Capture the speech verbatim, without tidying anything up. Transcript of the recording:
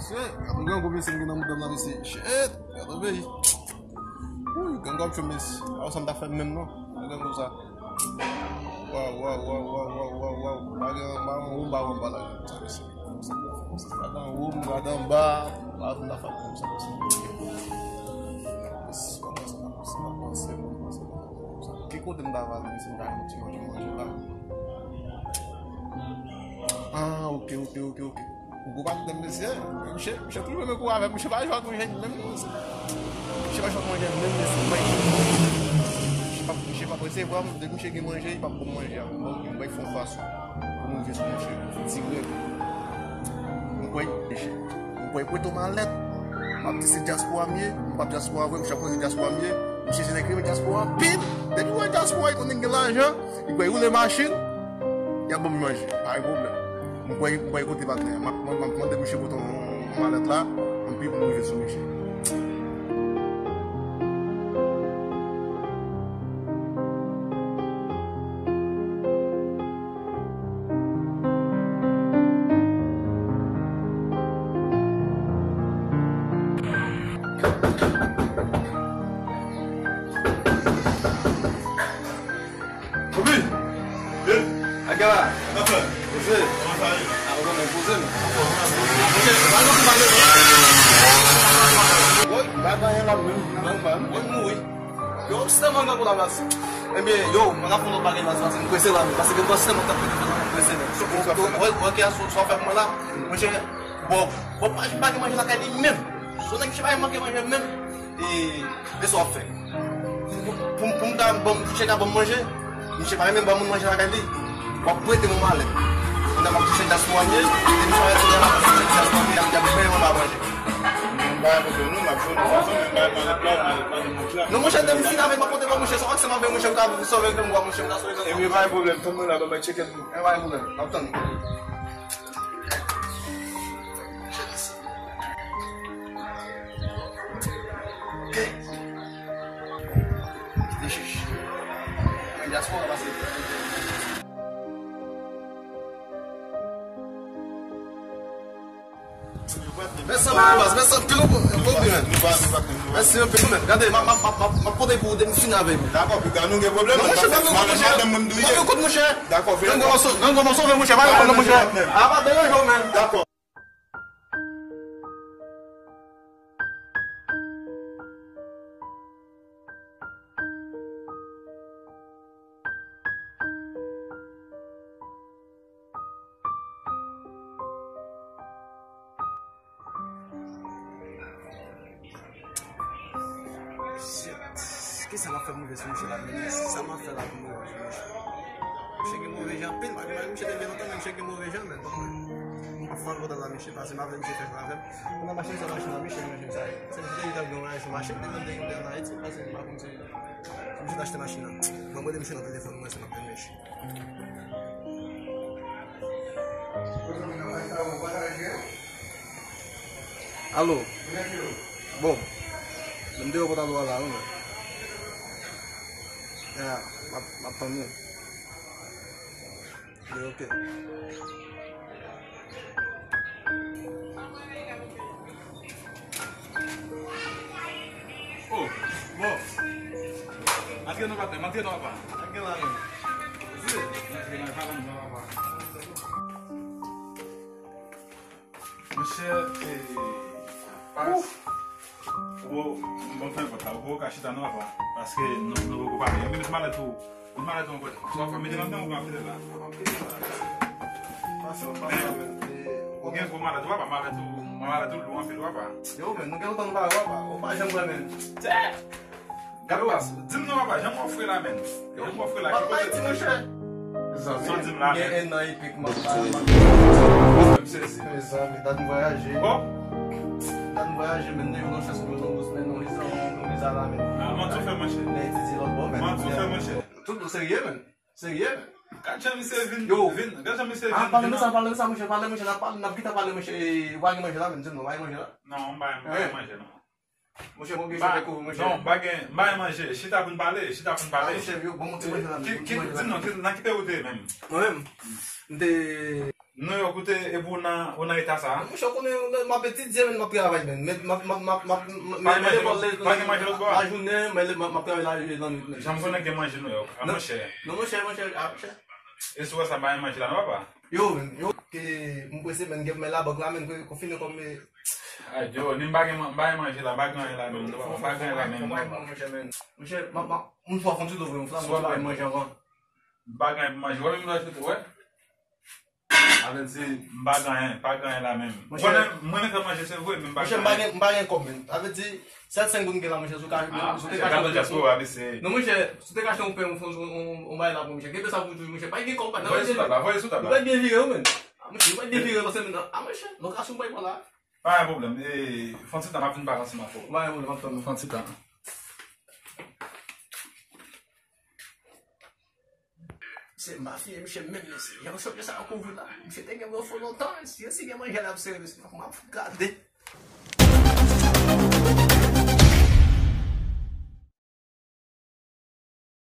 Shit, ap grangou mesye m gen nan mouda m la mesye. Shit, gade peyi. Wi, grangou ap tchwe mesye. A, sa m ta fè menm non. Grangou sa. Waw, waw, waw, waw, waw, waw, waw. Bagay anba, anba, anba, anba la. Sa mesye. Gade anwo, gade anba. Bagay m ta fè menm sa mesye. Yes, kòman sa, kòman sa, kòman sa, kòman sa, kòman sa. Ki kote m ta va menm si m ta yon ti manje manje la? Ah, ok, ok, ok, ok. Ou gwo pa koute m mesye. Misye, misye toujou renmen kouri avè m. Misye pa jwe ak manje menm. Misye pa jwe ak manje menm mesye. Misye pa, misye pa presevwa m. Depi misye gen manje, li p ap ban m manje a. Bon, m bay fon fason pou m rive sou misye. Dirèk. M kwè, m kwè pweto malèt. M ap di se dyaspora m ye. M p ap dyaspora vre. Misye ap kwè se dyaspora m ye. Misye se nèg ki renmen dyaspora anpil. Depi w wè dyaspora, li konnen gen lajan. Li kwè woule machin. Y ap ban m manje, pa gen pwoblèm. Mwen kwè, mwen kwè kote patnè a. M ap, mwen, mwen, mwen debouche pou yon malèt la, anpi pou m rive sou misye. Obi! Wi. Agara! Sa fè? Poze. Kòman sa ye? A, ou konnen poze, non? Monchè, pa nan pale, non. Woy, pa gen anyen la menm, nan konba, non? Woy, mouri. Yo, se mwen nan konba, baz. Ebyen, yo, mwen ap fè yon lòt bagay, baz, paske m prese la, men, paske gen twò se mwen k ap mete fè nan prese, men. Woy, woy, kè a sou, sou afè mwen la. Monchè, bon, bon, pa, pa gen manje lakay li menm. Sou nèg ki pa manke manje menm. E, e sa w ap fè? Pou, pou, pou m ta ban m, pou chèk la ban m manje, misye pa renmen ban moun manje lakay li. W ap prete m yon malèt. Kounya m ap touche dyaspora m ye, e misye pa renmen ban m touche dyaspora m ye, y ap, y ap benyen m anba manje. M pa gen pwoblèm non, m ap jwenn yon fason, men m pa gen malèt la, malèt la, malèt la. Non, monchè, depi m fin avè l, m ap pote ba w, monchè, se ansanm avè m, monchè, m ka sove kè m bwa, monchè, m ka sove kè m. Ebyen, pa gen pwoblèm, tann mwen la, ban mwen tcheke l pou. E, pa gen pwoblèm, m ap tann ou. Ok. Kite chich. Mwen dyaspora pase. Mèsi anpil, baz. Mèsi anpil, anpil, men. Mèsi anpil, men. Gade, m ap, m ap, m ap, m ap pote pou ou depi m fin avè w. Dakò, piga nou gen pwoblèm. Non, monchè, pa gen kote, monchè. Pa gen kote, monchè. Dakò, vini. Grangou ap sove, monchè. Pa gen pwoblèm, monchè. A, pa deranje w, men. Dakò. Shit. Kisa m ap fè move sou misye la menm? Sa m ap fè la pou move sou misye? Misye gen move jan anpil, pa gen misye te byen lontan, men misye gen move jan, men bon, mwen. M ap fè l kontan la, misye, pase m avè misye fè sa avè m. Mwen nan machin sa, machin la, misye, machin sa. Se misye te di l ap gen yon bagay sou machin, li menm te gen ann Ayiti, pase m pa konn si, si misye t achte machin nan. Ban m rele misye nan telefòn mwen, se m ap rele misye. Alo. Bon. Men m deyò pòtalou a la, wi, men. Ya, m ap, m ap tann ou. Li oke. Oh, bon. Antre non, patnè, antre non, papa. Antre la, men. Antre non, papa. Monchè, eh, pas. Ou, bon, fè pòt la. Ou poko ka chita non, papa. Paske nou, nou poko pale. Yon minit, malèt ou. Yon malèt ou ankò. Sa w ap fè, mete nan men ou, m ap mete la. Pas, pas, men, eh, ou gen gwo malèt, papa, malèt ou, malèt ou lou anpil, papa. Yo, men, nou gen lontan nou pa wè, papa. Ou pa janm wè, men. Tè! Gade w, di m non, papa, jan m ofri la, men. Jan m ofri la, ki kote ti monchè? Sa w di m la, men. Gen en an epi k m ap pale. M sezi. Mezanmi, dat m vwayaje. Bon. Dat m vwayaje, men, nou jwenn yon chans pou nou, men, nou viza, nou viza la, men. Ah, manti w fè, monchè. Men, etidye lòt bò, men. Manti w fè, monchè. Tout nou serye, men. Serye, men. Gad jan misye vin, yo, vin. Gad jan misye vin, pale de sa, pale de sa, monchè, pale, monchè, n ap pale, n ap gentan pale, monchè. E, ou pa gen manje la, men, di m non, ou pa gen manje la? Non, m pa, m pa gen manje, non. Monchè, mwen gen cheve kouvri, monchè. Non, pa gen, pa gen manje. Chita pou n pale, chita pou n pale. Ah, monchè, yo, bon, mwen ti manje la, ki, ki, di non, ki, nan ki peyi ou te ye menm? Mwen menm, m te New York ou te, epi ou nan, ou nan eta sa a? Monchè, ou konnen, m ap etidye, men m ap travay, men. Men, m ap, m ap, m ap, m ap, m ap, pa gen manje lòt bò? Pa gen manje lòt bò? Lajounen, men m ap, m ap travay la, lannwit, men. Jan m konnen gen manje New York. Ah, monchè. Non, monchè, monchè, ah, monchè. E si w wè sa, pa gen manje la, non, papa? Yo, men, yo, ke m prese, men, gen men labank la, men, konfine kòm, eh, Ay, Dyo, ni m pa gen, m pa gen manje la, m pa gen anyen la menm, non, papa, m pa gen anyen la menm, non, papa. Monchè, men. Monchè, m ap, m ap, m swa fon ti dlo vre, m flanm, m pa gen manje ankò. M pa gen anyen pou manje, wè, menm lè w te, wè. Sa vle di, m pa gen anyen, pa gen anyen la menm. Ou konnen, mwen menm fè manje, se vre, men m pa gen anyen. Monchè, m pa gen, m pa gen kòb, men. Sa vle di, sèl senk goud m gen la, monchè, si w ka, si w te ka achte yon pè, monchè, si w te ka achte yon pè, yon fon, yon, yon, yon bagay la pou mwen, monchè. Kenbe sa pou toujou, monchè. Pa gen kòb, pa nan. Voye sou tab la, voye sou tab la. Ou pa byen vire, wi, men. Ah, monchè, ou pa byen vire, paske, men, ah, monchè, non, ka sou bay la. Pa gen pwoblèm. E, fon ti tan, m ap vin pale ansanm avè w. Pa gen pwoblèm, m ap tann ou. Fon ti tan. Se mafya, misye menm, mesye. Jan chòp sa kouvri la. Misye te gen yon fo lontan, mesye. Si gen manje la, ap sere, mesye. M ap gade.